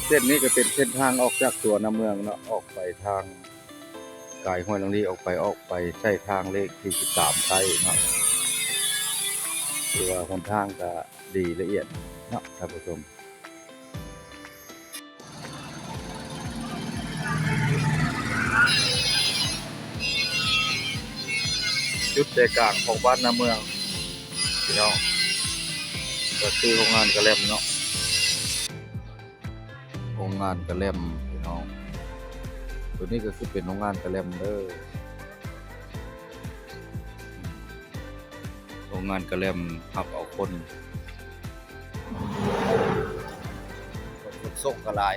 ເສັ້ນນີ້ກໍເປັນເສັ້ນທາງອອກຈາກຕົວນຳເມືອງເນາະ ອອກໄປທາງກາຍຫ້ວຍລອງລີ ອອກໄປ ອອກໄປໃຊ້ທາງເລກທີສິບສາມໃຕ້ເນາະ. ຖືວ່າຫົນທາງກໍດີລະອຽດເນາະທ່ານຜູ້ຊົມ. ຈຸດໃຈກາງຂອງບ້ານນາເມືອງພີ່ນ້ອງ ກໍຄືໂຮງງານກະແລັມເນາະ. ໂຮງງານກະແລັມພີ່ນ້ອງ ຕົວນີ້ກໍຄືເປັນໂຮງງານກະແລັມເດີ. ໂຮງງານກະແລັມຮັບເອົາຄົນ ຂົນສົ່ງກໍຫຼາຍ.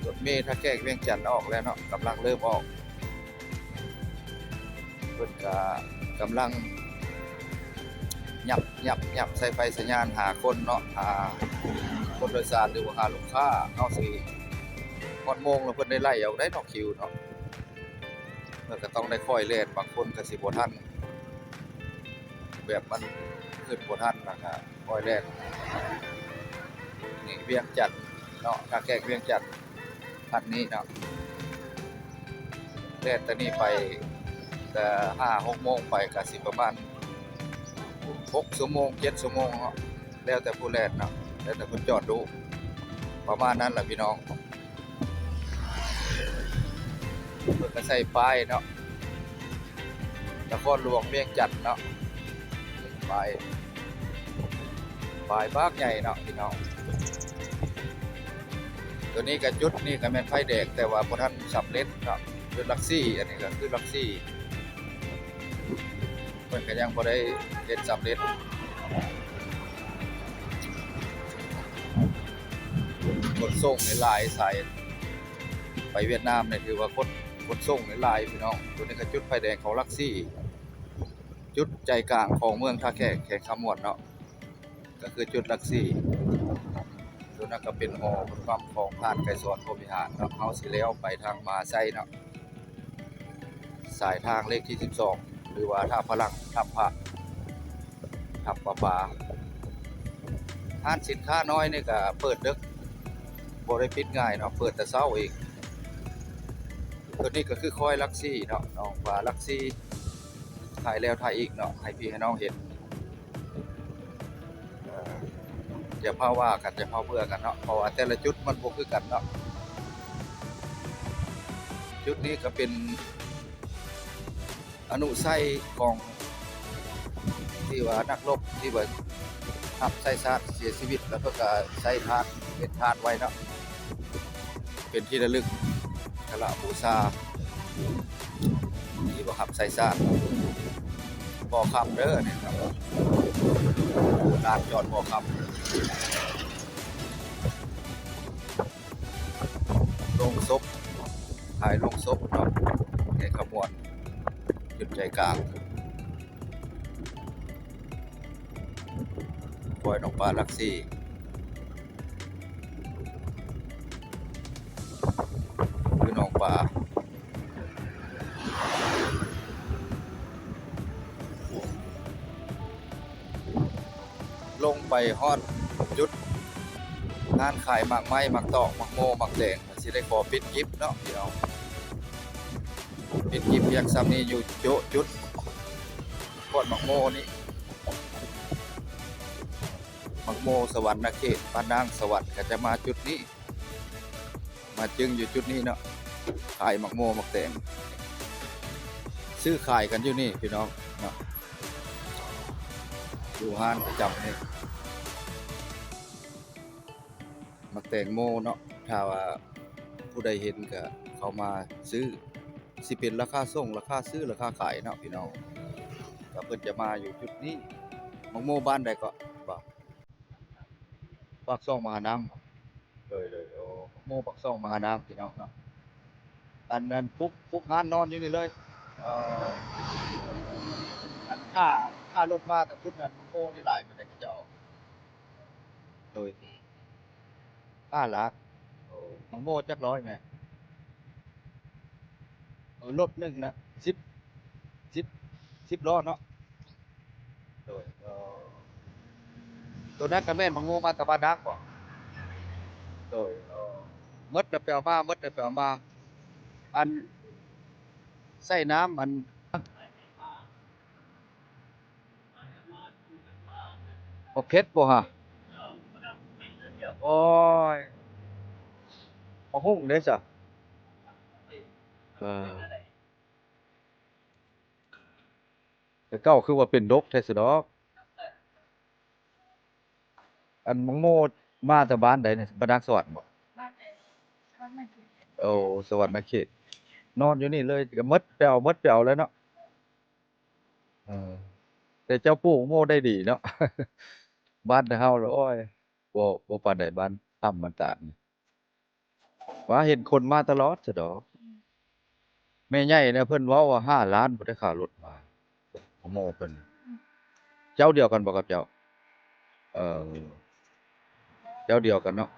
ລົດເມທ່າແຂກວຽງຈັນອອກແລ້ວເນາະ ກຳລັງເລີ່ມອອກ. ເພິ່ນກະກຳລັງຫຍັບ ຫຍັບ ຫຍັບສາຍໄຟສາຍຍານຫາຄົນເນາະ ຫາຄົນໂດຍສານ ຫຼືວ່າຫາລູກຄ້າ. ເຮົາຊິຮອດໂມງແລ້ວ ເພິ່ນໄດ້ໄລ່ເອົາໄດ໋ເນາະ ຄິວເນາະ. ເພິ່ນກໍຕ້ອງໄດ້ຄ່ອຍແລ່ນ ບາງຄົນກໍຊິບໍ່ທັນ ແບບມັນຂຶ້ນບໍ່ທັນ ແລ້ວກໍຄ່ອຍແລ່ນ. ນີ້ວຽງຈັນເນາະ ທ່າແຂກວຽງຈັນ ຄັນນີ້ເນາະ ແລ່ນແຕ່ນີ້ໄປ ແຕ່ຫ້າຫົກໂມງໄປ ກໍຊິປະມານຫົກຊົ່ວໂມງ ເຈັດຊົ່ວໂມງເນາະ ແລ້ວແຕ່ຜູ້ແລ່ນເນາະ ແລ້ວແຕ່ເພິ່ນຈອດດຸ ປະມານນັ້ນລະພີ່ນ້ອງ. ເພິ່ນກໍໃສ່ປ້າຍເນາະ ນະຄອນຫຼວງວຽງຈັນເນາະ ປ້າຍ ປ້າຍບັກໃຫຍ່ເນາະພີ່ນ້ອງ. ຕົວນີ້ກໍ ຈຸດນີ້ກໍແມ່ນໄຟແດງ ແຕ່ວ່າບໍ່ທັນສຳເລັດເນາະ ຈຸດຫຼັກສີ່. ອັນນີ້ກໍຄືຫຼັກສີ່ ເພິ່ນກໍຍັງບໍ່ໄດ້ເຮັດສຳເລັດ. ຂົນສົ່ງນີ້ຫຼາຍ ສາຍໄປຫວຽດນາມນີ້ ຖືວ່າຂົນ ຂົນສົ່ງນີ້ຫຼາຍພີ່ນ້ອງ. ຕົວນີ້ກໍຈຸດໄຟແດງຂອງຫຼັກສີ່ ຈຸດໃຈກາງຂອງເມືອງທ່າແຂກ ແຂວງຄຳມ່ວນເນາະ ກໍຄືຈຸດຫຼັກສີ່. ຕົວນັ້ນກໍເປັນຫໍປະຕິບັດຂອງທ່ານໄກສອນ ພົມວິຫານເນາະ. ເຮົາຊິລ້ຽວໄປທາງມະຫາໄຊເນາະ ສາຍທາງເລກທີສິບສອງ ຫຼືວ່າທ່າພະລັງ ທຳພະ ທຳປະປາ. ຮ້ານສິນຄ້ານ້ອຍນີ້ກໍເປີດດຶກ ບໍ່ໄດ້ປິດງ່າຍເນາະ ເປີດແຕ່ເຊົ້າເອງ. ຕົວນີ້ກໍຄືຄອຍຫຼັກສີ່ເນາະ ນ້ອງປາຫຼັກສີ່ ຖ່າຍແລ້ວຖ່າຍອີກເນາະ ໃຫ້ພີ່ໃຫ້ນ້ອງເຫັນ. ເອີ ຢ່າພາວ່າກັນ ຢ່າພາເບື່ອກັນເນາະ ເພາະວ່າແຕ່ລະຈຸດມັນບໍ່ຄືກັນເນາະ. ຈຸດນີ້ກໍເປັນອະນຸໄສຂອງ ທີ່ວ່ານັກລົບທີ່ວ່າຮັບໃຊ້ຊາດເສຍຊີວິດ ແລ້ວເພິ່ນກໍໃສ່ທາດ ເຮັດທາດໄວ້ເນາະ ເປັນທີ່ລະລຶກ ກາລະບູຊາ ທີ່ວ່າຮັບໃຊ້ຊາດ. ບໍ່ຄຳເດີ ນີ້ເນາະ ລານຈອດບໍ່ຄຳ. ໂລງສົບ ຂາຍໂລງສົບເນາະ ໃນຂະບວນ ຈຸດໃຈກາງ ຄອຍໜອງປາຫຼັກສີ່ ຄືໜອງປາ. ລົງໄປຮອດຈຸດຮ້ານຂາຍໝາກໄມ້ ໝາກຕອກ ໝາກໂມ ໝາກແຕງ ກໍຊິໄດ້ຂໍປິດກິບເນາະພີ່ນ້ອງ. ປິດກິບພຽງສ່ຳນີ້ ຢູ່ໂຈະຈຸດກວດໝາກໂມນີ້ ໝາກໂມສະຫວັນນະເຂດ ບ້ານນາງສະຫວັນ ກໍຈະມາຈຸດນີ້ ມາຈຶງຢູ່ຈຸດນີ້ເນາະ ຂາຍໝາກໂມໝາກແຕງ ຊື້ຂາຍກັນຢູ່ນີ້ພີ່ນ້ອງເນາະ ຢູ່ຮ້ານປະຈຳນີ້ ໝາກແຕງໂມເນາະ. ຖ້າວ່າຜູ້ໃດເຫັນກໍເຂົ້າມາຊື້ ຊິເປັນລາຄາສົ່ງ ລາຄາຊື້ ລາຄາຂາຍເນາະພີ່ນ້ອງ ກໍເພິ່ນຈະມາຢູ່ຈຸດນີ້. ໝາກໂມບ້ານໃດເກາະ? ປາກຊ່ອງມະຫານາມ. ໂດຍ ໂດຍ ໂອ້ ໝາກໂມປາກຊ່ອງມະຫານາມພີ່ນ້ອງເນາະ. ອັນນັ້ນປຸກ ປຸກຮ້ານນອນຢູ່ນີ້ເລີຍ. ເອີ ອັນຄ່າ ຄ່າລົດມາແຕ່ພຸ້ນນັ້ນ ໝາກໂມນີ້ຫຼາຍປານໃດເຂົາເຈົ້າ? ໂດຍ ຫ້າລ້ານ. ໂອ້ ໝາກໂມຈັກຮ້ອຍແມ່? ເອີ ລົດໜຶ່ງນະ ສິບ ສິບ ສິບລໍ້ເນາະ. ໂດຍ ເອີ ຕົວນັ້ນກໍແມ່ນໝາກໂມມາແຕ່ບ້ານນາກບໍ? ໂດຍ ເອີ ໝົດແລ້ວໄປເອົາມາ ໝົດແລ້ວໄປເອົາມາ ອັນ ໃສ່ນ້ຳ ອັນ ບໍ່ເຜັດບໍ່ຫະ? ໂອ້ຍ ໝາກຫຸ່ງເດ້ຊະ? ເອີ ແຕ່ເກົ່າຄືວ່າເປັນດົກແທ້ຊະດອກ. ອັນໝາກໂມມາແຕ່ບ້ານໃດນີ້? ບ້ານນາກສະຫວັນບໍ? ບ້ານໃດ? ສະຫວັນນະເຂດ. ໂອ້ ສະຫວັນນະເຂດ ນອນຢູ່ນີ້ເລີຍ ກໍໝົດແປວ ໝົດແປວແລ້ວເນາະ. ເອີ ແຕ່ເຈົ້າປູກໝາກໂມໄດ້ດີເນາະ. ບ້ານເຮົາລະ ໂອ້ຍ ບໍ່ ບໍ່ປານໃດ ບ້ານຖ້ຳມັນຕານ ວ່າເຫັນຄົນມາຕະຫຼອດຊະດອກ. ແມ່ໃຫຍ່ນະ ເພິ່ນເວົ້າວ່າຫ້າລ້ານພຸ້ນເດ້ ຄ່າລົດມາ ໝໍເພິ່ນ. ເຈົ້າດຽວກັນບໍ່ກັບເຈົ້າ? ເອີ ເຈົ້າດຽວກັນເນາະ.